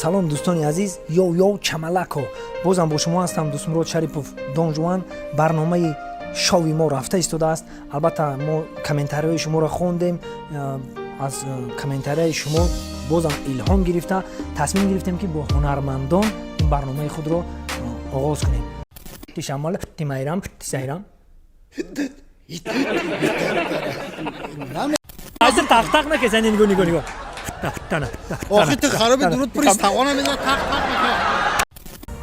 Салом, дӯстони азиз, йоу, йоу, чамалако, бозам бо шумо ҳастам, Дӯстмурод Шарипов, Донжуан. Барномаи шоуи мо рафта истодааст. Албатта, мо комментариҳои шуморо хондем, аз комментарияи шумо бозам илҳом гирифта, тасмим гирифтем, ки бо ҳунармандон ин барномаи худро оғоз кунем. Тишамол, тимайрам, тисайрам. Азир тақ-тақ накесани, нигоҳ, нигоҳ, нигоҳ. Охи, ту хароби дуруд пури стағона мезана, тақ тақ мекунад.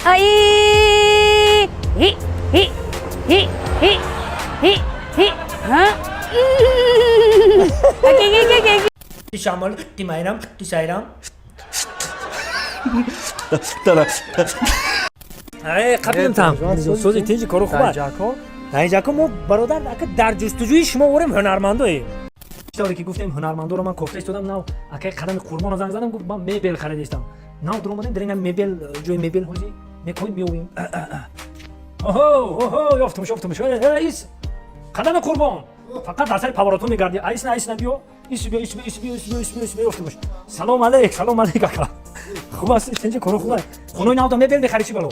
Ай, хи хи хи хи хи хи, ҳа. Тишамол, тимайрам, тисайрам. Қабилам там. Сози, тинҷи, коро хуб аст. Даиҷако, мо, бародар, ака, дар ҷустуҷӯи шумо ворем, ҳунармандоем. Тавре ки гуфтем, ҳунармандоро ман кофта истодам. Нав акаи Қадами Қурбонро занг задам, гуфт, ман мебел харида истам. Нав дуромадем дар ина мебел, ҷои мебел ҳози мекоҳем, меовем. Оҳо, оҳо, ёфтумш, ёфтумш. Ис, Қадами Қурбон, фақат дар сари поворотҳо мегардӣ. Айсна, айсна, биё, ис, биё, ис, биё, ис, биё, ис, биё, ис, биё, ис, биё, ёфтумш. Салом алейк, салом алейк, ака, хуб аст? Тинҷи, коро хуб аст? Хонаи навда мебел мехарӣ, чӣ бало?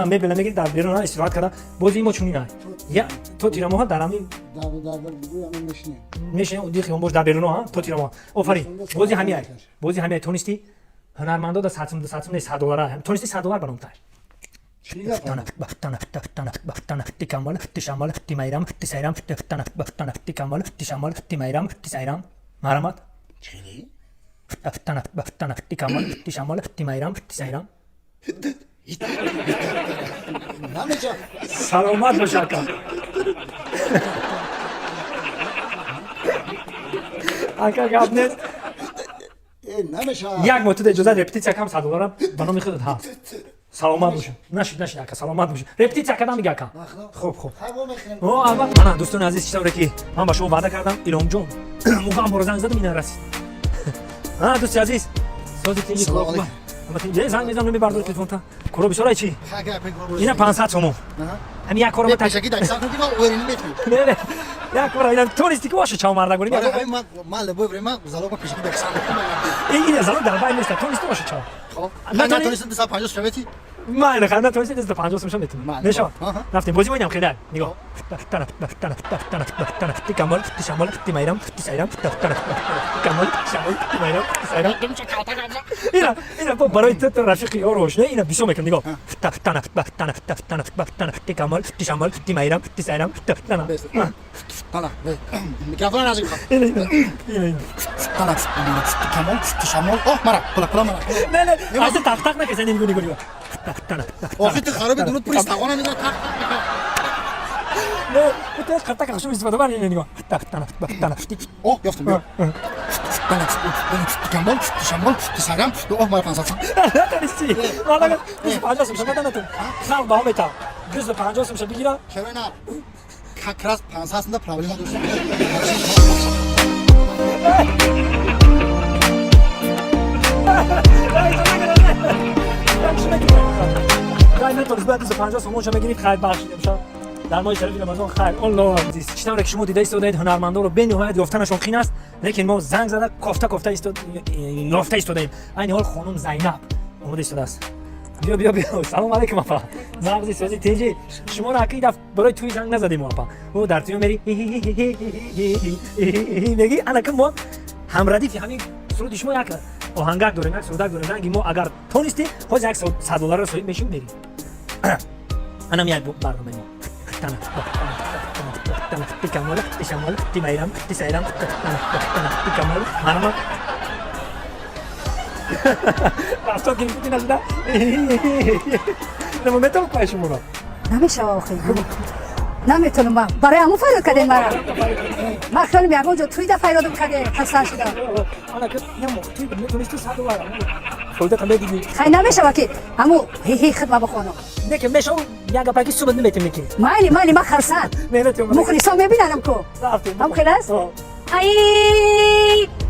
Мебела мегири, дар берун истироҳат карда. Бози мо чунин я то тирамоҳа дар ҳамин мешинем, ди хиён бош дар беруно то тирамоҳ. Офарин, бози ҳамиай, бози ҳамиай. Тонисти, ҳунармандо да 100 сум, 100 сум не, 100 доллара. Тонисти, 100 доллар баром тай. Марамат. Тишамол, тимайрам, тисайрам. Саломат бош, ака. Ака, гап нест. Як моҳ туда иҷозат, репетитсия кам, 100 долларам ба номи худат ҳаст. Саломат бош. Нашид, нашид, ака, саломат бош. Репетитсия кардам, мига, ака. Хуб, хуб. О, албатта. Мана, дӯстони азиз, чӣ тавре ки ман ба шумо ваъда кардам, Илҳомҷон муҳам боро занг задам, ина расид. А, дӯсти азиз, сози, тинҷи? Занг мезанам, мебардори телефонта. Коро бисёрай, чӣ? Ина 500 сомон. Ҳами як кора. Як кора ина тонисти ки боша, чав мардагонӣ. Ина залог дар байн неста, тонисти боша, чав. Майли, хай, натонисти, 250 сомон метавонӣ. Мешавад. Рафтем, бозӣ моинам хеле. Нигоҳ. Тикамол, тишамол, тимайрам, тисайрам, камол, тишамол, тимайрам, тисайрам. Ина, ина барои ту, рафиқи ёру ошно, ина бисёр мекунам, нигоҳ. Тикамол, тишамол, тимайрам, тисайрам. Микрофон наздик. Ина, ина, ина. Камол, тишамол. Оҳ, мара, пула, пула, мара. Не, не, азир тақ-тақ накесани, нигоҳ, нигоҳ, нигоҳ. Охи, ту хароби дуруд пури стағона мезана, тақ тақ мекунад. Не, ту қаттак хушум истифода бар, ина нигоҳ. Оҳ, ёфтум, биё. Камол, тишамол, тисайрам. Оҳ, мара, 500 сом. Натонисти. Мана, 250 сом шама натон. Халқ баҳо метавон. 250 сом ша бигира. Чаро ина как раз 500 сомда проблема доштам. Натонист, бояд 250 сомон ша мегирифт. Хайр, бахшидем ша. Дар моҳи шарифи Рамазон хайр. Аллоҳ азиз. Чӣ тавре ки шумо дида истодаед, ҳунармандонро бениҳоят ёфтанашон қин аст, лекин мо занг зада, кофта кофта ёфта истодаем. Айни ҳол хонум Зайнаб омода истодааст. Биё, биё, биё. Салом алейкум, апа. Нағзи, сози, тинҷи? Шуморо, ака, даф барои тӯй занг назадем, апа. О, дар тӯё мери меги, анака мо ҳамрадифи ҳамин суруди шумо як оҳангак дорем, як сурудак дорем. Ранги мо, агар тонистӣ, ҳозир як 100 долларро соҳиб мешим, мери. Анам як барномаи мо. Тикамол, тишамол, тимайрам, тисайрам, тикамол. Манама рафтор гирифти нашуда. Намо метавон кӯай шуморо? Намешава, охи. Наметонам ман. Барои ҳамон фарёд кардем мара. Ман хиёлам ягон ҷо туйда фарёдам карде, хасан шудам. Анака, намо, туй метонисти, 100 доллар фоидата медидӣ. Хай, намешава ки ҳамун ҳи-ҳи хидма бихонам. Не ки мешав, як гапаки сумат наметем ки. Майли, майли, ман хурсанд. Мухлисон мебинанам ку. Ҳам хел аст? Ай,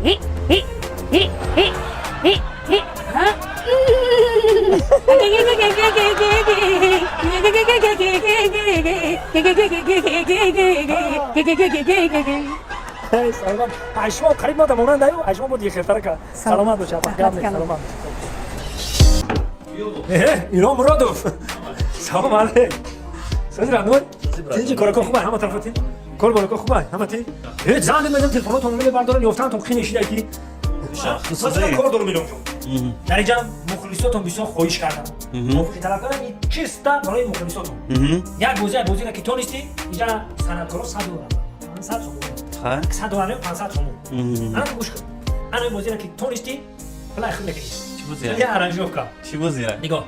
хи хи хи хи хи хи, ҳа. Саломат. Ай, шумо қариб мо дамонанд аю, ай, шумо буд ехертарака. Саломат боша, апа, гап нест, саломат. Илҳом Муродов, салом алейк. Сози Ранур, тинҷи, корако хубай, ҳама тарафатин кор борако хубай, ҳама ти. Занг мезанам, телефонотон мебардорам, ёфтанатон хеле шида ки масалан кор дорам. Илҳом ҷон, дар инҷа мухлисотон бисёр хоҳиш кардам, мувофиқи талаб кардам, чиста барои мухлисотон як бозӣ, як бозиро ки тонистӣ, инҷа санъаткоро 100 доллар, 500 сомон, 100 доллар, 500 сомон. Ана, гӯш кун, ана бозиро ки тонистӣ, пулай худ мекунӣ. Чӣ бозия? Я аранжировка. Чӣ бозия? Нигоҳ.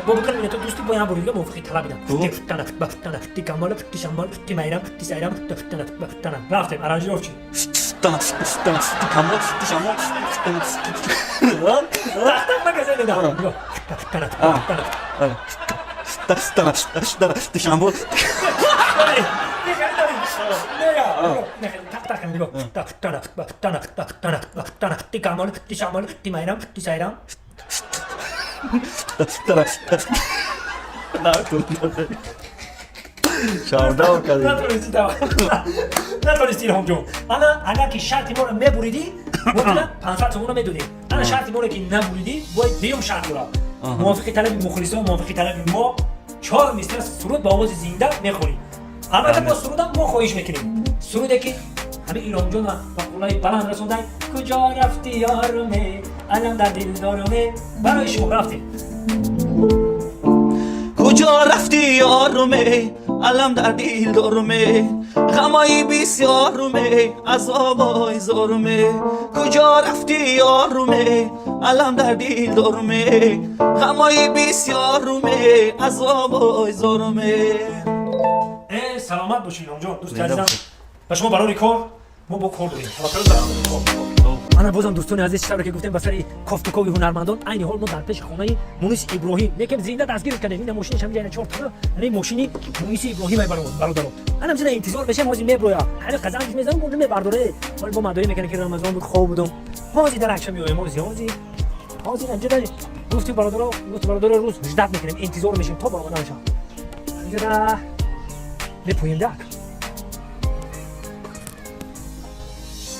Бо бикун, то дӯсти бо як бори дига мувофиқи талаб идам. Рафтем, аранжировчи. Тақ-тақ накаса, нигоҳ. Душанбе. Так, так, нигоҳ. Майрам. Шавдав кардем. Натонисти, натонисти, Илҳом ҷон. Ана, агар ки шарти моро мебуридӣ, мо тира 500 сомонро медодем. Ана, шарти моро ки набуридӣ, бояд дуюм шарт дорад. Мувофиқи талаби мухлисон, мувофиқи талаби мо, чор мисра суруд ба овози зинда мехонӣ. Албатта, бо сурудам мо хоҳиш мекунем, суруде ки ҳамин Илҳомҷонро ба қуллаи баланд расондай: «Куҷо рафти, ёруме, алам дар дил доруме». Барои шумо, рафтем. Куҷо рафти, ёруме, алам дар дил доруме, ғамои бисёруме, азобои зоруме. Куҷо рафти, ёруме, алам дар дил доруме, ғамои бисёруме, азобои зоруме. Саломат бошӣ, Илҳомҷон, дӯсти Зинда азизам. бошед. Ба шумо барори кор, мо бо кор дорем. Ана, бозам, дӯстони азиз, чӣ тавре ки гуфтем, ба сари кофтукови ҳунармандон. Айни ҳол мо дар пеши хонаи Муниси Иброҳим некем, зинда дастгир кардем. Ина мошинаш ҳамҷа, ина чор тана, ана мошини Муниси Иброҳим. Ай, бародаро, ана мисла интизор мешем, ҳозир меброя. Ҳами қазангиш мезанам, мо намебардоре. Ҳоли бо мадоӣ мекунем, ки Рамазон буд, хоб будум. Ҳозир дар акша меоем, ҳозир, ҳозир, ҳозир. Инҷа гуфти бародаро, гуфти бародаро, рӯз ждать мекунем, интизор мешем то баромада мешам. Инҷа мепоем дак.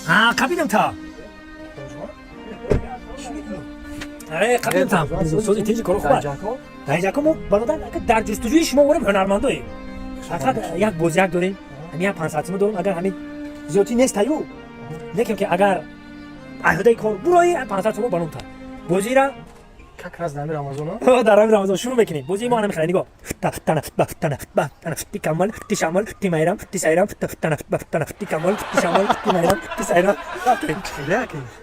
А, қабидам та. Қабидам та. Сози, тинҷи, коро хуб. Даиҷако, мо, бародар, дар ҷустуҷӯи шумо ворем, ҳунармандоем. Фақат як бозияк дорем, ҳамин як 500 сомон дорем. Агар ҳамин зиёдтӣ нест таю, лекин ки агар аҳдаи кор бурои, 500 сомон баром та. Бозира Как раз дар Рамазон. Дар ҳамин Рамазон шурӯъ мекунем. Бозии мо ана мехӯрад, нигоҳ. Тишамол, тисайрам, камол, тишамол, тимайрам, тисайрам. Рафтем.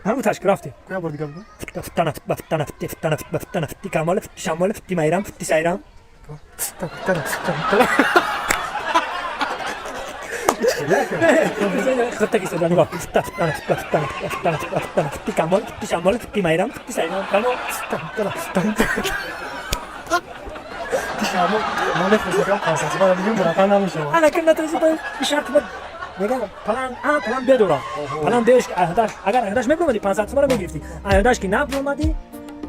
Ҳамун ташкил, рафтем. Як бор дига бигӯ. Камол, тишамол, тимайрам, тисайрам. Хаттаки истода, нигоҳ. Камол, тишамол, тимайрам, тисайрам. Камол. Тишамол, ман мехостам ки 500 сомон бигӯм, мураттаб намешавад. Ана, ки натонисти, ба шарт ма мегам план А, план Б дорам. План Б, аҳдаш, агар аҳдаш мебуромадӣ, 500 сомонро мегирифтӣ. Аҳдаш ки набуромадӣ,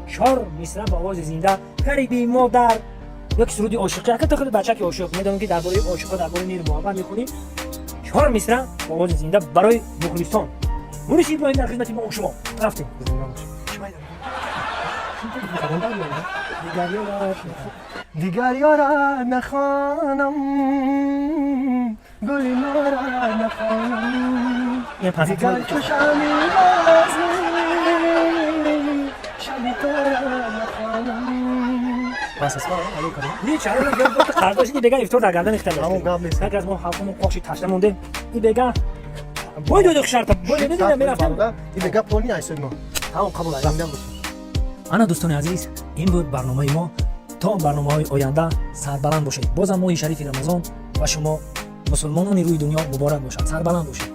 чор мисра ба овози зинда «Ғариби модар» ёки суруди ошиқӣ. Ака, ту худи бачаки ошиқ, медонам, ки дар бораи ошиқо, дар бораи меҳру муҳаббат мехонӣ. Чор мисра ба овози зинда барои мухлисон. Муниси Иброҳим дар хизмати мо шумо. Рафтем. Дигар ёра. Дигар ёра нахонам, гули нора нахонам. Ин 500 Дигар сомон. чу шами бозӣ шаби тора нахонам. 500 сомон алло кардам. Ни, чаро қардоши ки бега ифтор дар гардан ихтар. Ҳамон гап нест. Як аз мо ҳалқамон қоши ташна мондем. И бега бой додӣ, шарта бой додӣ, мерафтем. И бега полни айсод мо. Ҳамон қабул ай. Зинда бошед. Ана, дӯстони азиз, ин буд барномаи мо. То барномаҳои оянда сарбаланд бошед. Бозам моҳи шарифи Рамазон ба шумо, мусулмонони рӯи дунё, муборак бошад. Сарбаланд бошед.